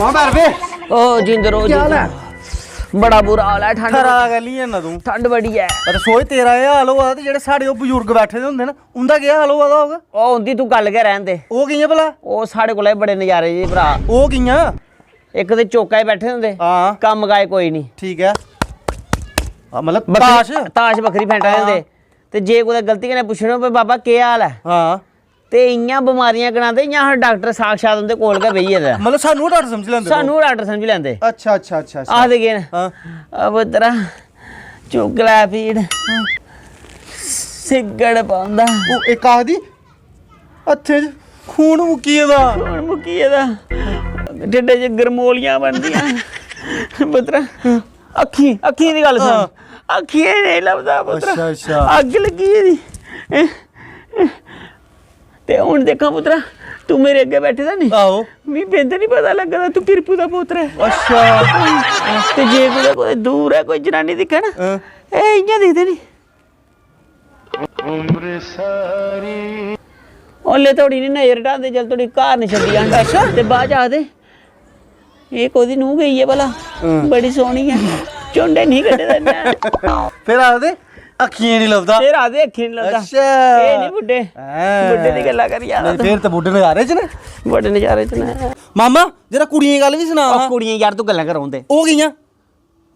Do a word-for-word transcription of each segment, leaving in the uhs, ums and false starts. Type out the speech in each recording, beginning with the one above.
हां बैर बे। ओ जिंद रो, केह् हाल ऐ? बड़ा बुरा हाल ऐ ठंड। खरा गै निं ऐ ना तूं। ठंड बड़ी ऐ। रसोई तेरा एह् हाल होआ दा ते जेह्ड़े साढ़े ओह् बजुर्ग बैठे दे होंदे ना, उं'दा केह् हाल होआ दा होग? ओह् उं'दी तूं गल्ल गै रैह्न दे। ओह् कि'यां भला? ओह् साढ़े कोला बी बड़े नजारे जे भ्राऽ। ओह् कि'यां? इक ते चौका च बैठे दे होंदे, हां। कम्म काज कोई निं। ठीक ऐ। हां, मतलब बक्खरी ताश? ताश बक्खरी फैंटा दे हां। होंदे। ते जे कुतै गलती कन्नै पुच्छना होऐ, "बाबा, केह् हाल ऐ?" हां। ते इ'यां बमारियां गनांदे, इ'यां हर डाक्टर साक्षात उं'दे कोल गै बेही गेदा ऐ। मतलब, सानूं गै डाक्टर समझी लैंदे सानूं लोक। डाक्टर समझी लैंदे। अच्छा, अच्छा, अच्छा, अच्छा। आखदे केह् न? हां। "अब तेरा चुगला पीड़, सिगड़ पांदा।" ओह् इक आखदी, "हत्थें च खून मुक्की गेदा।" खून मुक्की गेदा। ढिड्डै च गरमोलियां बनदियां। पुत्तरा, अक्खीं, अक्खीं दी गल्ल सुन। हां। अक्खियें नेईं लभदा, पुत्तरा। अच्छा, अच्छा। अग्ग लग्गी गेदी। ते हून दिक्खां, पुत्तरा, तूं मेरे अग्गें बैठे दा नी। आहो। मी बिंद नी पता लग्गा दा तूं किरपू दा पुत्तर ऐ। अच्छा। ते जे कुतै, कुतै दूर ऐ कोई जनानी दिक्खै ना, हां। एह् इ'यां दिखदे नी। ओल्ले धोड़ी नी नजर हटांदे, जिसलै धोड़ी घर नी छड्डी आंदे। अच्छा। ते बाद च आखदे, "एह् कोह्दी नूंह् गई ऐ भला? हां। बड़ी सोह्नी ऐ, झुंडे नी कड्ढे दे इ'न्नै।" फिर आखदे, "अक्खियें नी लभदा।" फिर आखदे, "अक्खियें नी लभदा।" अच्छा। एह् नी बुड्ढे। हां। बुड्ढे दी गल्ला करी जा नेईं, फिर ते बुड्ढे नजारे च न। बड़े नजारे च न। मामा, जरा कुड़ियें दी गल्ल बी सना ओह् हां। कुड़ियें यार, तूं गल्लां करां दे। ओह् कि'यां?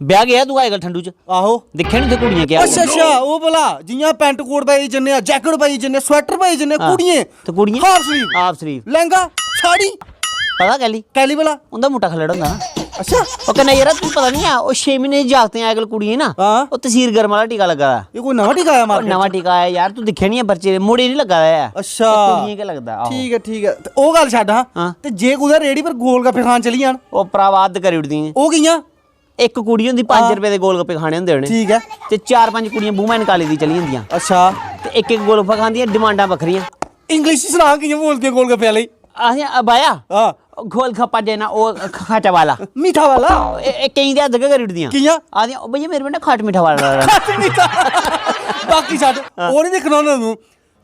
ब्याह् गेआ तूं अज्जकल ठंडू च? आहो। दिक्खेआ नी उत्थै कुड़ियां केह् अच्छा, हाल अच्छा, ओह् भला जि'यां पैंट कोट पाई जन्ने आं, जैकेट पाई जन्ने आं, स्वेटर पाई जन्ने आं, हां। कुड़ियें ते कुड़ियें? Half sleeve. Half sleeve. Lehenga, sari. पता कैली? कैली भला? उं'दा मुट्टा खल्लड़ होंदा ना। अच्छा। ओह् कन्नै यरा, तुगी पता निं ऐ, ओह् छे म्हीने दी जागतें अज्जकल कुड़ियें ना, हां। ओह् तसीर गर्म आह्ला टीका लग्गा दा। एह् कोई नमां टीका आया ओह् मार्केट च? नमां टीका आया यार, तूं दिक्खेआ निं ऐ, बच्चे दे मुड़े निं लग्गा दा ऐ। अच्छा। ते कुड़ियें गै लगदा, आहो। ठीक ऐ, ठीक ऐ। ते ओह् गल्ल छड्ड हां। हां। ते जे कुतै रेह्ड़ी पर गोलगप्पे खान चली जान? ओह् भ्रावा हद्द करी ओड़दी ऐ। ओह् कि'यां? इक कुड़ी होंदी, पंज हां। रपेऽ दे गोलगप्पे खाने होंदे उ'नें। ठीक ऐ। ते चार पंज कुड़ियां बूहां निकाली दी चली जंदियां। अच्छा। ते इक इक गोलगप्पा खांदियां, डिमांडां बक्खरियां। इंग्लिश च सनाऽ कि'यां बोलदे गोलगप्पे आह्ले? आखदियां, "अ, बाया, हां। गोलगप्पा देना, ओह् ख-, खट्टा वाला।" मीठा वाला? ए-, ए, केईं ते हद्द गै करी ओड़दियां। कि'यां? आखदियां, "ओ भैया, मेरे पे ना खट्ट मीठा वाला डालना।" खट्ट मीठा। बाकी छड्ड, हां। ओह् निं दिक्खना होना तूं।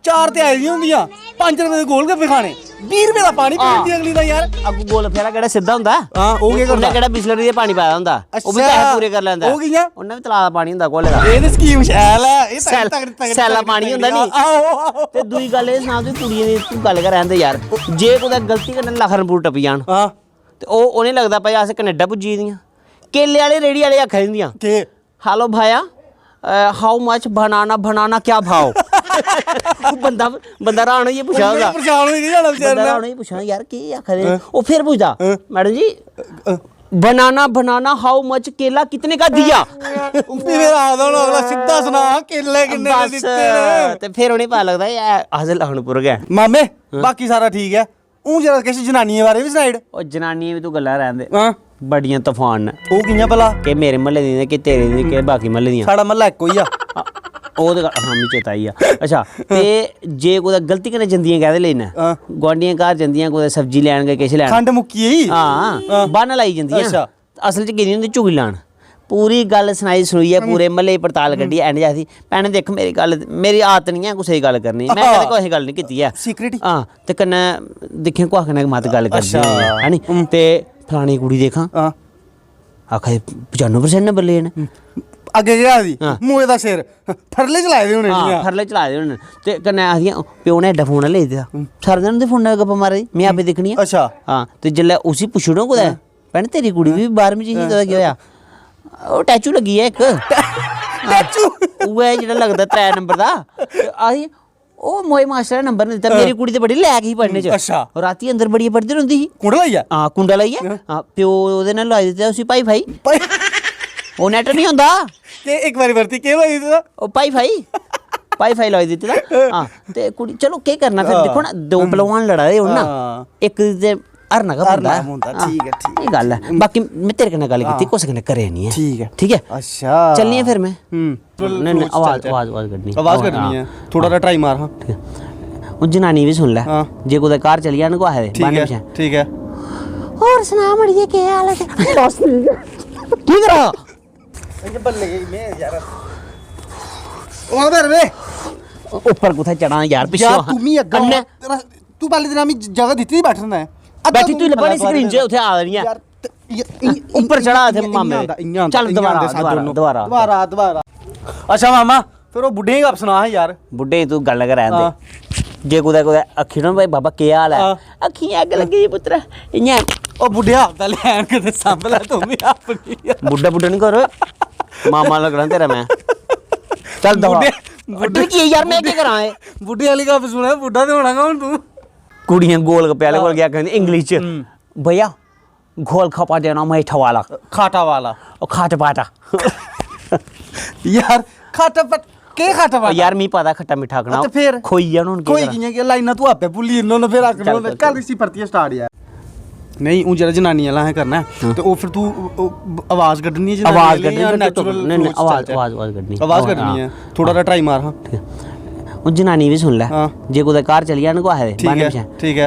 चार ते आई दियां होंदियां, पंज रपेऽ दे गोलगप्पे खाने, बीह् रपेऽ दा पानी पी हां। लैंदी अगली दा यार। अग्गू गोलगप्पे आह्ला केह्ड़ा सिद्धा होंदा? हां, ओह् केह् उन्नै करदा? केह्ड़ा बिसलरी दा पानी पाए दा होंदा? ओह् बी अच्छा। पैसे पूरे करी लैंदा। ओह् कि'यां? उन्नै बी तलाऽ दा पानी होंदा घोले दा। एह् ते स्कीम शैल ऐ, एह् तगड़ी, सैल-, तगड़ी, तगड़ी, सैल्ला तगड़ी, पानी होंदा तगड़ी। नी? आहो, आहो। ते दूई गल्ल एह् सनाऽ, तूं कुड़ियें दी तूं गल्ल गै रैह्न दे यार। जे कुतै गलती कन्नै लखनपुर टप्पी जान, हां। ते ओह्, उ'नें लगदा भाई अस कनेडा पुज्जी गेदियां। केले आह्ले रेह्ड़ी आह्ले आखा दियां। केह्? "Hello Bhaya, a, how much banana, banana क्या भाव?" ओह् बंदा, बंदा र्हान होइयै पुच्छा दा होंदा। परेशान होई निं जाना बचारे बंदा ने। र्हान होइयै पुच्छा दा, "यार, केह् आखा दे?" हां। ओह् फिर पुछदा, हां। "मैडम जी, हां। Banana, banana, how much, केला कितने का दिया?" उं'दी फिर आखदा होना अगला, "सिद्धा सना, केले किन्ने दे बस, दित्ते न?" ते फिर उ'नेंगी पता लगदा, "एह् अस लखनपुर गै।" मामे, हां। बाकी सारा ठीक ऐ। हून जरा किश जनानियें बारै बी सनाई ओड़। ओह् जनानियें बी तूं गल्लां रैह्न दे। हां। बड़ियां तफान न। ओह् कि'यां भला? केह् मेरे म्हल्ले दियां, केह् तेरे दियां, केह् बाकी म्हल्ले दियां? साढ़ा म्हल्ला इक होई गेआ। आ, ओह् ते गल्ल, हां, मिगी चेता आई गेआ। अच्छा, ते जे कुतै गलती कन्नै जंदियां कैह्दे लेई न? हां। गुआंढियें घर जंदियां, कुतै सब्जी लैन गै, किश लैन। खंड मुक्की गेई। हां, हां। ब्हान्ना लाई जंदियां। अच्छा। असल च गेदी होंदी चुगली लान। पूरी गल्ल सनाई सनुइयै हम्म। पूरे म्हल्ले दी पड़ताल हम्म। कड्ढियै end च आखदी, "भैने, दिक्ख, मेरी गल्ल, मेरी आदत निं ऐ कुसै दी गल्ल करने दी। में कदें आहो। कुसै दी गल्ल निं कीती ऐ।" Secret? हां, ते कन्नै दिक्खें कुसै कन्नै मत गल्ल करदी अच्छा। होनी, है नी? हम्म। ते फलानी कुड़ी दिक्खां, हां। आखा दी, "पचानुए percent नंबर ले न।" हम्म। अग्गें केह् आखदी? हां। "मोए दा सिर, फरले चलाए दे होने हां, जि'यां।" फरले चलाए दे होने। ते कन्नै आखदियां, "प्यो ने एड्डा फोन लेई दित्ता। हम्म। सारा दिन उं'दे फोनै गप्पां मारा दी, में आपे दिक्खनी आं।" अच्छा। हां, ते जेल्लै उसी पुच्छी ओड़ो कुतै, हां। "भैन, तेरी कुड़ी बी बारहवीं च ही, हां। ते ओह्दा केह् होआ?" "ओह् टैचू लग्गी गेआ इक।" टैचू? उ'ऐ जेह्ड़ा लगदा त्रै नंबर दा। ते आखदी, "ओह् मोए मास्टर ने नंबर निं दित्ता, हां। मेरी कुड़ी ते बड़ी लैक ही पढ़ने च।" अच्छा। रातीं अंदर बड़ियै पढ़दी रौंह्दी ही। कुंडा लाइयै? हां, कुंडा लाइयै। हां। हां, प्यो ओह्दे ने लोआई दित्ता उसी भाई फाई। भाई। ओह् net निं होंदा। ते इक बारी बरती केह् लोआई दित्ता? ओह् भाई फाई। भाई फाई लोआई दित्ते दा। हां, ते कुड़ी, चलो केह् करना फिर, हां। दिक्खो ना, दो हम्म। पहलवान लड़ा दे होन ना, हां। इक ते हरना गै हरना पौंदा ऐ। पौंदा, हां, ठीक ऐ, ठीक एह् ऐ। गल्ल ऐ। हम्म। बाकी में तेरे कन्नै गल्ल कीती, हां। कुसै कन्नै करे निं ऐ। ठीक ऐ। ठीक ऐ? अच्छा। चलनी आं फिर में। हम्म। नेईं, नेईं, flow च आवाज, चलचै। आवाज, आवाज कड्ढनी। आवाज कड्ढनी हां। ऐ। थोह्ड़ा हारा try मार हां। ठीक ऐ। हून जनानी बी सुन लै। हां। जे कुतै घर चली जान कुसै दे, ठीक ब्हान्ने ऐ, पिच्छें। ठीक ऐ। "होर सना मड़िये, केह् हाल ऐ?" बस ठीक ऐ। की करा? इ'यां बल्ले गेई में यार। ओह् दे रे। उप्पर कुत्थै चढ़ां यार, पिच्छें यार, हां। तूं मी अग्गें कन्नै। तेरा, तूं पैह्ले दिनै मी जगह दित्ती दी बैठन दा ऐ। अद्धा बैठी तूं तूं लब्भा नी पैह्ले screen च, उत्थै आ दी ऐ। यार। उप्पर चढ़ा इत्थै मामे। इ'यां आंदा, इ'यां आंदा, चल इ'यां दोबारा, आंदे सारे दोबारा, दोनों। दोबारा। दोबारा, दोबारा। अच्छा मामा, फिर ओह् बुड्ढें दी गप्प सनाऽ हा यार। बुड्ढें दी तू गल्ल गै रैह्न दे। हां। जे कुतै, कुतै आक्खी ओड़न, "भाई बाबा, केह् हाल ऐ?" हां। "अक्खियें अग्ग लग्गी दी पुत्तरा।" इ'यां। ओह् बुड्ढे हफ्ता लैन किते, सांभ लै तूं बी अपनी। बुड्ढा, बुड्ढा निं कर। मामा लगना तेरा में। चल दफा। बुड्ढे, बुड्ढे की यार, में केह् करां एह्? बुड्ढे आह्ली गप्प सुना, बुड्ढा ते होना गै हून तूं। कुड़ियां गोलगप्पे आह्ले कोल गेआ, आखदियां English च, हम्म। "भैया, गोलगप्पा देना मीठा वाला।" खाटा वाला। ओह् खाट पाटा। यार, खाटा पट-, केह् खाटा पाटा? यार, मिगी पता खट्टा मिट्ठा आखना। ते फिर? खोई गेआ हून, केह् खोई करां? कि'यां गेआ? लाइनां तूं आपे भुल्ली जन्ना होन्ना, फिर आखना चल, होन्ना, चल, "कर चल। इसी परतियै start यार।" नेईं, हून जेह्ड़ा जनानी आह्ला असें करना ऐ, हां। ते ओह् फिर तूं, ओह्, ओह्, आवाज कड्ढनी ऐ जनानी आवाज आह्ली कड्ढनी, जां natural natural flow च आवाज, चलचै? आवाज, आवाज कड्ढनी। आवाज हां। कड्ढनी ऐ। थोह्ड़ा हारा try मार हां। ठीक ऐ। हून जनानी बी सुन लै। हां। जे कुतै घर चली जान कुसै दे, ठीक बाह्ने ऐ, पिच्छें। ठीक ऐ।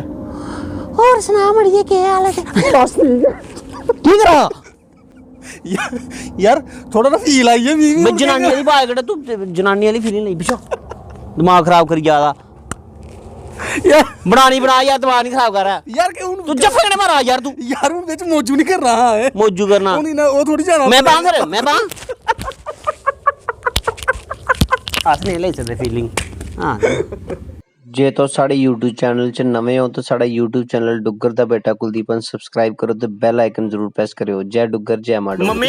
"होर सना मड़िये, केह् हाल ऐ ते?" बस ठीक ऐ। ठीक करा। यार, यार, थोह्ड़ा ना feel आई गेआ मिगी। मैं जनानी आह्ली आवाज कड्ढा, तूं जनानी आह्ली feeling लेई पिच्छें। दमाग खराब करी जा दा। यार। बनानी बना यार, दमाग निं खराब कर। यार, केह् हून तूं जफ्फे कन्नै मारा यार तूं। यार, हून बिच मौजू निं करना हा, एह्। मौजू करना। हून इन्ना ओह् थोह्ड़ी जाना। मैं बांह फिर, मैं बांह। अस नेईं लेई सकदे feeling। हां। जे तुस साढ़े YouTube channel च नमें ओ, ते साढ़ा YouTube channel डुग्गर दा बेटा कुलदीपन subscribe करो ते bell icon जरूर press करेओ। जय डुग्गर, जय मां डोगरी। मम्मी,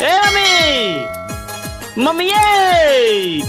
ए मम्मी, मम्मिये।